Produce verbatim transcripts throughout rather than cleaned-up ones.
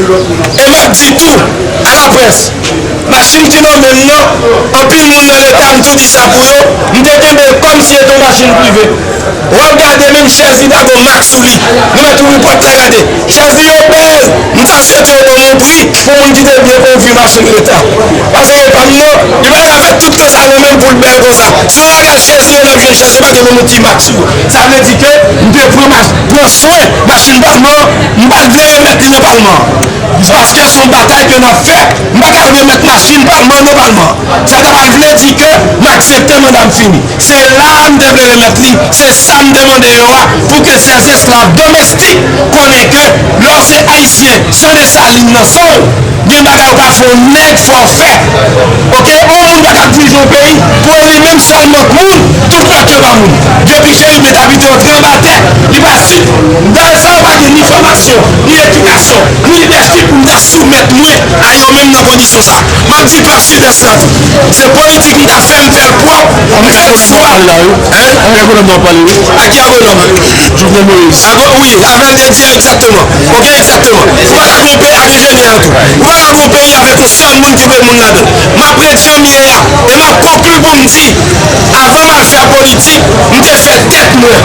E m ap di tou, alaprès, machin ki nonmen m nan, anpil moun nan Leta, m tou di sa pou yo, m te kenbe l kòmsi se te yon machin prive. W ap gade menm chèz li pa gen mak sou li. Nou mèt ouvri pòt la gade. Chèz li obèz. M ta swete yo ban m yon pri pou moun ki te byen konvi machin Leta. Paske pa m nan, li pa avèk tout tan sa yo menm pou l bèl konsa. Se yon bagay Jezi yo lè m jwenn chèz yo pa gen moun ki mak sou yo. Sa vle di ke m te pran mach-, pran swen machin Palman, m pa t vle remèt li nan Palman. Paske se yon batay ke n ap fè. M pa ka remèt machin Palman nan Palman. Sa ta pral vle di ke m aksepte manda m fini. Se la a m te vle remèt li, se sa m te mande yo a, pou ke sè esklav domestik konnen ke lè w se Ayisyen, san Desalin nan san w, gen bagay ou ka fè yon nèg fò w fè. Oke? Yon moun pa ka dirije yon peyi pou li menm sèlman k moun, tout lòt yo pa moun. Depi Jeremi t abite antre anba tè, li pa si, dayè sa yo pa gen ni fòmasyon, ni edikasyon, ni lidèchip pou m ta soumèt mwen a yo menm nan kondisyon sa. M ap di pèp sidès la tou. Se politik m ta fè, m fè l pwòp, m fè l swa. Hein? Ak ki agwonòm w ap pale, wi? Ak ki agwonòm? Jovenel Moïse. Agwo-, wi, avè l te di a, egzakteman. Oke, egzakteman. Ou pa ka gen yon peyi ak enjenyè tou. Ou pa ka gen yon peyi avèk yon sèl moun ki voye moun ladan l. M ap ret jan m ye a. E m ap konkli pou m di, avan m al fè politik, m te fè tèt mwen.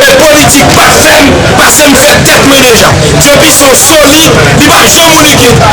E politik pa fè m pase m fè tèt mwen deja. Depi se yon foli, li p ap janm yon likid.